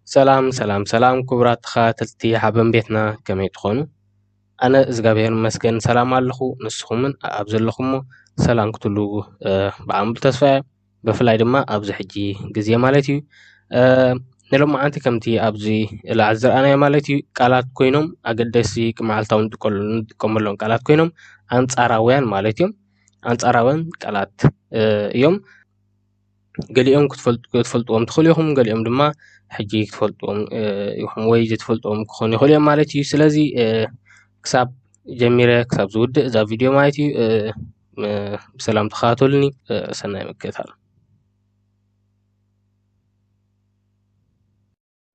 ሰላም ሰላም ሰላም፣ ክቡራት ተኸታተልቲ ሓበን ቤትና፣ ከመይ ትኾኑ? ኣነ እግዚኣብሔር ይመስገን ሰላም ኣለኹ። ንስኹምን ኣብ ዘለኹሞ ሰላም ክትህሉ፣ እ፣ ብዓሙሉ ተስፋ እየ። ብፍላይ ድማ ኣብዚ ሕጂ ግዜ ማለት እዩ። እ፣ ንሎማዓንቲ ከምቲ ኣብዚ ላዕሊ ዝረኣናዮ ማለት እዩ፣ ቃላት ኮይኖም ኣገደስቲ መዓልታዊ ንጥቀሉ-፣ ንጥቀመሎም ቃላት ኮይኖም ኣንጻራውያን ማለት እዮም። ኣንጻራውያን ቃላት፣ እ፣ እዮም። ገሊኦም ክትፈልጡ-፣ ክትፈልጥዎም ትኽእሉ ኢኹም፣ ገሊኦም ድማ ሕጂ ክትፈልጥዎም፣ እ፣ ኢኹም ወይ ዘይትፈልጥዎም ክኾኑ ይኽእሉ እዮም ማለት እዩ። ስለዚ፣ እ፣ ክሳብ ጀሚረ ክሳብ ዝውድእ እዛ ቪድዮ ማለት እዩ፣ እ፣ እ፣ ብሰላም ተኸታተሉኒ። እ፣ ሰናይ ምክትታል።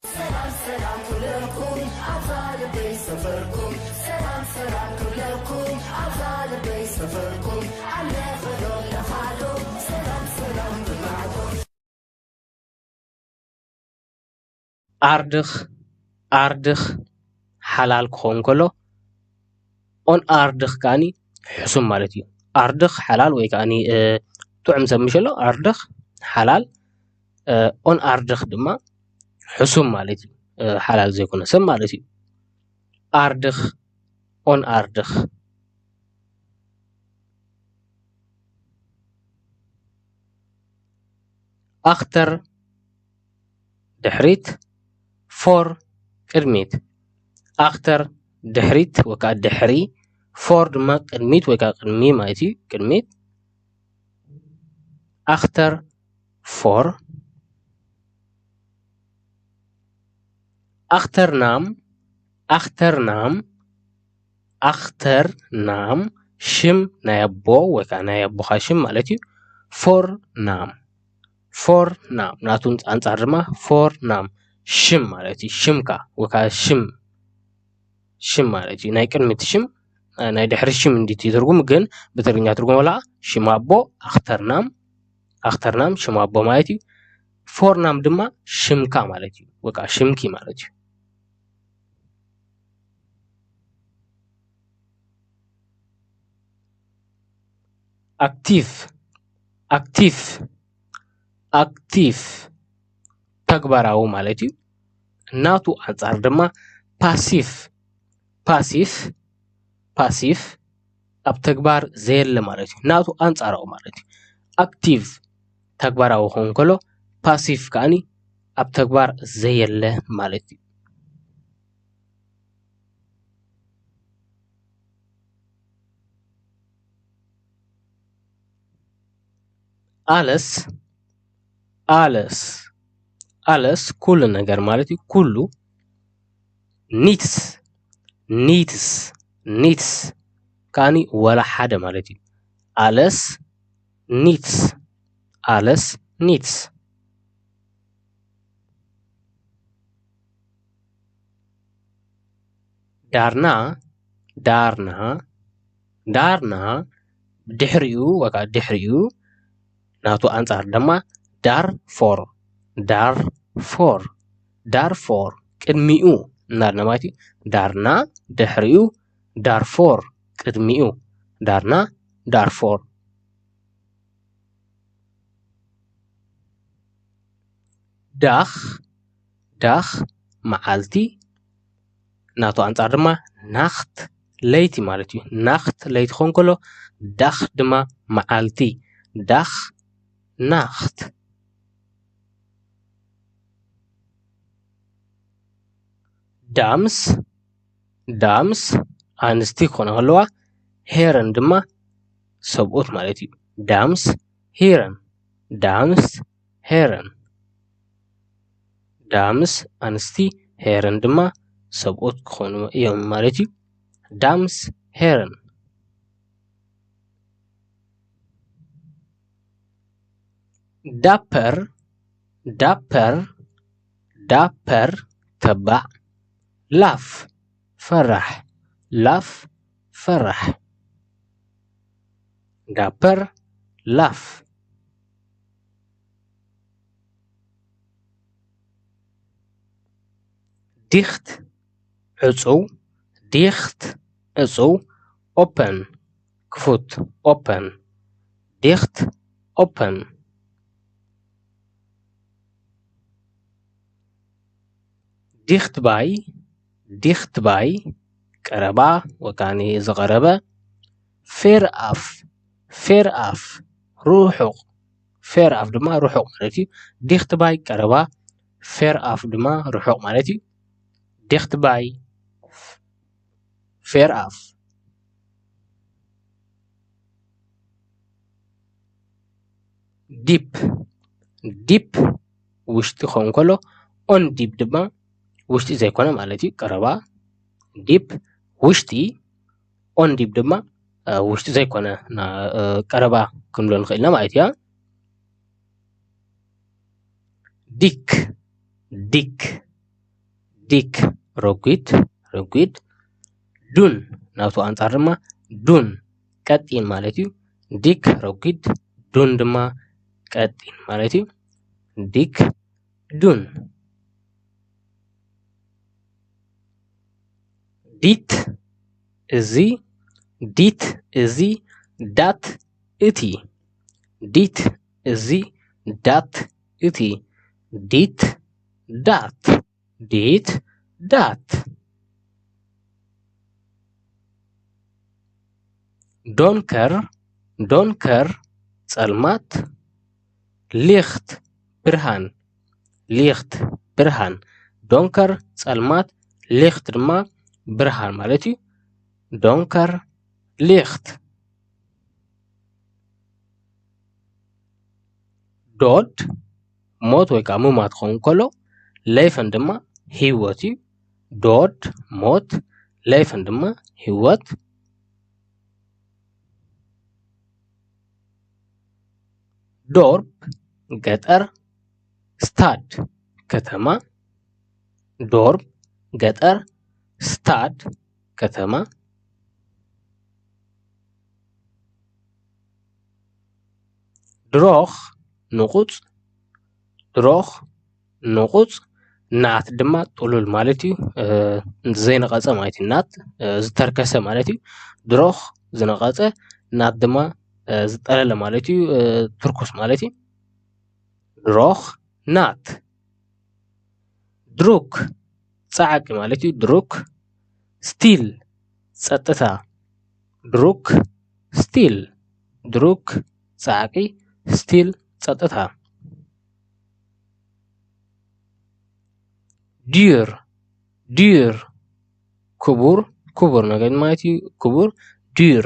ሰላም ሰላም ኩለኩም ኣብዛ ልበይ ሰፈርኩም፣ ሰላም ሰላም ኩለኩም ኣብዛ ልበይ ሰፈርኩም፣ ኣለኸ ዶ ኣለኻ ዶ፣ ሰላም ሰላም ብማዕዶ። ኣርድኽ፣ ኣርድኽ ሓላል ክኸውን ከሎ፣ ኦን ኣርድኽ ከኣኒ ሕሱም ማለት እዩ። ኣርድኽ ሓላል ወይ ከኣኒ፣ እ፣ ጥዑም ሰብ ምሽ ኣሎ፣ ኣርድኽ ሓላል፣ እ፣ ኦን ኣርድኽ ድማ ሕሱም ማለት እዩ። እ፣ ሓላል ዘይኮነ ሰብ ማለት እዩ። ኣርድኽ፣ ኦን ኣርድኽ። ኣኽተር ድሕሪት፣ ፎር ቅድሚት። ኣኽተር ድሕሪት ወይ ከዓ ድሕሪ፣ ፎር ድማ ቅድሚት ወይ ከዓ ቅድሚ ማለት እዩ። ቅድሚት። ኣኽተር ፎር። ኣኽተርናም፣ ኣኽተርናም፣ ኣኽተርናም ሽም ናይ ኣቦ ወይ ከዓ ናይ ኣቦኻ ሽም ማለት እዩ። ፎር ናም፣ ፎር ናም ናቱ ኣንጻር ድማ ፎር ናም ሽም ማለት እዩ። ሽምካ ወይ ከዓ ሽም፣ ሽም ማለት እዩ። ናይ ቅድሚት ሽም፣ እ፣ ናይ ድሕሪ ሽም እንዲት እዩ ትርጉም፣ ግን ብትግርኛ ትርጉም ወላ ሽም ኣቦ ኣኽተርናም፣ ኣኽተርናም ሽም ኣቦ ማለት እዩ። ፎርናም ድማ ሽምካ ማለት እዩ፣ ወይ ከዓ ሽምኪ ማለት እዩ። ኣክቲቭ፣ ኣክቲቭ፣ ኣክቲቭ ተግባራዊ ማለት እዩ። ናቱ ኣንጻር ድማ ፓሲቭ፣ ፓሲቭ፣ ፓሲቭ ኣብ ተግባር ዘየለ ማለት እዩ። ናቱ ኣንጻራዊ ማለት እዩ። ኣክቲቭ ተግባራዊ ክኸውን ከሎ፣ ፓሲቭ ከኣኒ ኣብ ተግባር ዘየለ ማለት እዩ። ኣለስ፣ ኣለስ፣ ኣለስ ኩሉ ነገር ማለት እዩ። ኩሉ። ኒትስ፣ ኒትስ፣ ኒትስ ከኣኒ ወላ ሓደ ማለት እዩ። ኣለስ፣ ኒትስ፣ ኣለስ፣ ኒትስ። ዳርና፣ ዳርና፣ ዳርና ድሕሪኡ ወይ ከዓ ድሕሪኡ ናቱ ኣንጻር ድማ ዳር ፎር፣ ዳር ፎር፣ ዳር ፎር ቅድሚኡ እናልና ማለት እዩ። ዳርና ድሕሪኡ፣ ዳር ፎር ቅድሚኡ፣ ዳርና ዳር ፎር። ዳኽ፣ ዳኽ መዓልቲ፣ ናቱ ኣንጻር ድማ ናኽት ለይቲ ማለት እዩ። ናኽት ለይቲ ክኸውን ከሎ፣ ዳኽ ድማ መዓልቲ። ዳኽ ናኽት። ዳምስ፣ ዳምስ ኣንስቲ ክኾና ከለዋ፣ ሄረን ድማ ሰብኡት ማለት እዩ። ዳምስ ሄረን፣ ዳምስ ሄረን። ዳምስ ኣንስቲ፣ ሄረን ድማ ሰብኡት ክኾኑ እዮም ማለት እዩ። ዳምስ ሄረን። ዳፐር፣ ዳፐር፣ ዳፐር ተባዕ። ላፍ ፈራሕ፣ ላፍ ፈራሕ። ዳፐር ላፍ። ዲኽት ዕጹው፣ ዲኽት ዕጹው፣ ኦፐን ክፉት፣ ኦፐን። ዲኽት ኦፐን። ዲኽትባይ፣ ዲኽትባይ ቀረባ ወይ ከኣ ዝቐረበ። ፌር ኣፍ፣ ፌር ኣፍ ርሑቕ፣ ፌር ኣፍ ድማ ርሑቕ ማለት እዩ። ዲኽትባይ ቀረባ፣ ፌር ኣፍ ድማ ርሑቕ ማለት እዩ። ዲኽትባይ፣ ፌር ኣፍ። ዲፕ፣ ዲፕ ውሽጢ ክኸውን ከሎ፣ ኦን ዲፕ ድማ ውሽጢ ዘይኮነ ማለት እዩ። ቀረባ ዲፕ ውሽጢ፣ ኦን ዲፕ ድማ፣ እ፣ ውሽጢ ዘይኮነ ና-፣ እ፣ ቀረባ ክንብሎ ንኽእል ኢና ማለት እዩ። ዲክ፣ ዲክ፣ ዲክ ረጒድ፣ ረጒድ። ዱን ናቱ ኣንጻር ድማ ዱን ቀጢን ማለት እዩ። ዲክ ረጒድ፣ ዱን ድማ ቀጢን ማለት እዩ። ዲክ፣ ዱን። ዲት፣ እዚ፣ ዲት፣ እዚ፣ ዳት፣ እቲ። ዲት፣ እዚ፣ ዳት፣ እቲ። ዲት፣ ዳት፣ ዲት፣ ዳት። ዶንከር፣ ዶንከር ጸልማት፣ ሊኽት ብርሃን፣ ሊኽት ብርሃን። ዶንከር ጸልማት፣ ሊኽት ድማ ብርሃን ማለት እዩ። ዶንከር ሊኽት። ዶድ ሞት ወይ ከዓ ምማት ክኸውን ከሎ፣ ሌፈን ድማ ህይወት እዩ። ዶድ ሞት፣ ሌፈን ድማ ህይወት። ዶርፕ ገጠር፣ ስታድ ከተማ። ዶርፕ ገጠር፣ ስታድ ከተማ። ድሮኽ ንቑጽ፣ ድሮኽ ንቑጽ፣ ናት ድማ ጥሉል ማለት እዩ። እ፣ ዘይነቐጸ ማለት እዩ። ናት፣ እ፣ ዝተርከሰ ማለት እዩ። ድሮኽ ዝነቐጸ፣ ናት ድማ፣ እ፣ ዝጠለለ ማለት እዩ። እ፣ ትርኩስ ማለት እዩ። ድሮኽ ናት። ድሩክ ጻዕቂ ማለት እዩ። ድሩክ። ስቲል ጸጥታ። ድሩክ ስቲል። ድሩክ ጻዕቂ፣ ስቲል ጸጥታ። ዲር፣ ዲር ክቡር፣ ክቡር ነገር ማለት እዩ። ክቡር። ዲር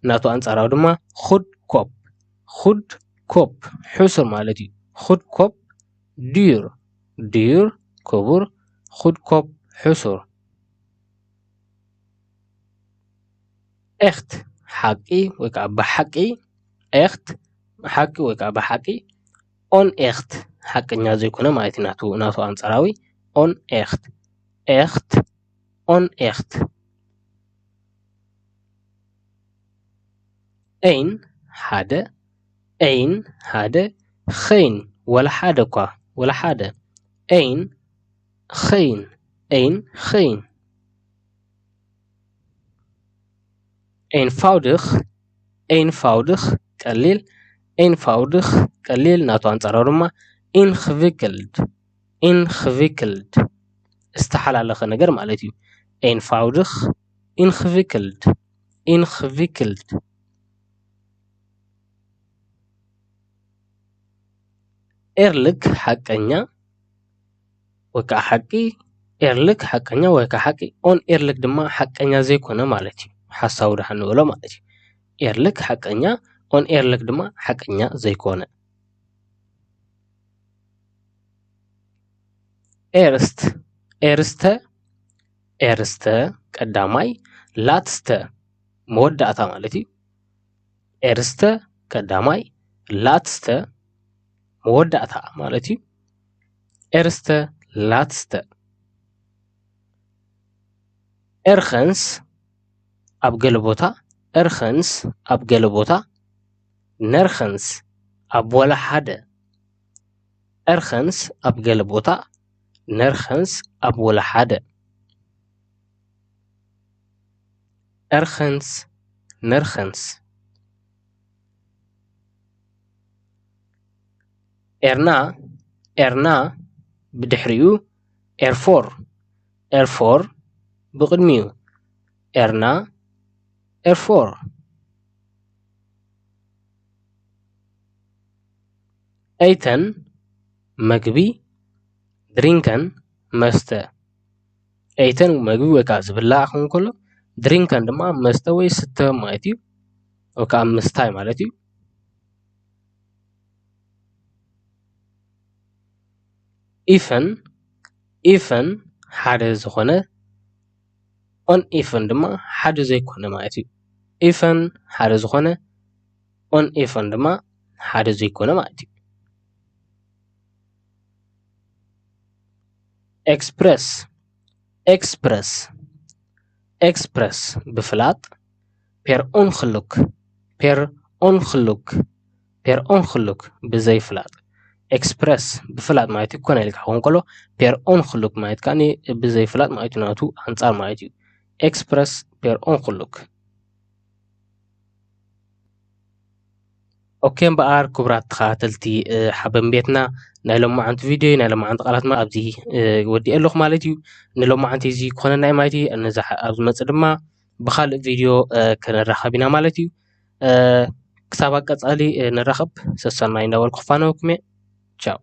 ናቱ ኣንጻራዊ ድማ ኹድ ኮፕ፣ ኹድ ኮፕ ሕሱር ማለት እዩ። ኹድ ኮፕ ዲር፣ ዲር ክቡር፣ ኹድ ኮፕ ሕሱር። ኤኽት ሓቂ ወይ ከዓ ብሓቂ፣ ኤኽት ሓቂ ወይ ከዓ ብሓቂ፣ ኦን ኤኽት ሓቀኛ ዘይኮነ ማለት እዩ። ናቱ፣ ናቱ ኣንጻራዊ ኦን ኤኽት፣ ኤኽት፣ ኦን ኤኽት። ኤን ሓደ፣ ኤን ሓደ፣ ኸይን ወላ ሓደ እኳ፣ ወላ ሓደ። ኤን ኸይን፣ ኤን ኸይን። ኤንፋውድኽ፣ ኤንፋውድኽ ቀሊል፣ ኤንፋውድኽ ቀሊል ናቱ ኣንጻራዊ ድማ ኢንኽቪክልድ፣ ኢንኽቪክልድ ዝተሓላለኸ ነገር ማለት እዩ። ኤንፋውድኽ ኢንኽቪክልድ፣ ኢንኽቪክልድ። ኤርልክ ሓቀኛ ወይ ከዓ ሓቂ፣ ኤርልክ ሓቀኛ ወይ ከዓ ሓቂ፣ ኦን ኤርልክ ድማ ሓቀኛ ዘይኮነ ማለት እዩ። ሓሳዊ ደሓን ንበሎ ማለት እዩ። ኤርልክ ሓቀኛ፣ ኦን ኤርልክ ድማ ሓቀኛ ዘይኮነ። ኤርስት፣ ኤርስተ፣ ኤርስተ ቀዳማይ፣ ላትስተ መወዳእታ ማለት እዩ። ኤርስተ ቀዳማይ፣ ላትስተ መወዳእታ ማለት እዩ። ኤርስተ፣ ላትስተ። ኤርኸንስ ኣብ ገለ ቦታ፣ ኤርኸንስ ኣብ ገለ ቦታ፣ ነርኸንስ ኣብ ወላ ሓደ። ኤርኸንስ ኣብ ገለ ቦታ፣ ነርኸንስ ኣብ ወላ ሓደ። ኤርኸንስ፣ ነርኸንስ። ኤርና፣ ኤርና ብድሕሪኡ ኤርፎር፣ ኤርፎር ብቕድሚኡ። ኤርና፣ ኤርፎር። ኤይተን፣ መግቢ። ድሪንከን፣ መስተ። ኤይተን መግቢ ወይ ከዓ ዝብላዕ ክኸውን ከሎ፣ ድሪንከን ድማ መስተ ወይ ስተ ማለት እዩ። ወይ ከዓ ምስታይ ማለት እዩ። ኢፈን፣ ኢፈን ሓደ ዝኾነ፣ ኦን ኢፈን ድማ ሓደ ዘይኮነ ማለት እዩ። ኢፈን ሓደ ዝኾነ፣ ኦን ኢፈን ድማ ሓደ ዘይኮነ ማለት እዩ። ኤክስፕረስ፣ ኤክስፕረስ፣ ኤክስፕረስ ብፍላጥ። ፔር ኦንክሉክ፣ ፔር ኦንክሉክ፣ ፔር ኦንክሉክ ብዘይፍላጥ። ኤክስፕረስ ብፍላጥ ማለት እዩ። ኮነ ኢልካ ክኸውን ከሎ፣ ፔር ኦንክሉክ ማለት ከኣ ብዘይፍላጥ ማለት እዩ። ናቱ ኣንጻር ማለት እዩ። ኤክስፕረስ ፔር ኦንክሉክ። ኦኬ እምበኣር ክቡራት ተኸታተልቲ፣ እ፣ ሓበን ቤትና፣ ናይ ሎማዓንቲ ቪድዮ፣ ናይ ሎማዓንቲ ቃላት ማ-፣ ኣብዚ፣ እ፣ ወዲኤ ኣለኹ ማለት እዩ። ንሎማዓንቲ እዚ ክኾነና እዩ ማለት እዩ። ነዚ ሓ-፣ ኣብ ዝመጽእ ድማ ብኻልእ ቪድዮ፣ እ፣ ክንራኸብ ኢና ማለት እዩ። እ፣ ክሳብ ኣብ ቀጻሊ፣ እ፣ ንራኸብ። ሰሰናይ እንዳበልኩ ክፋነወኩም እየ። ቻው።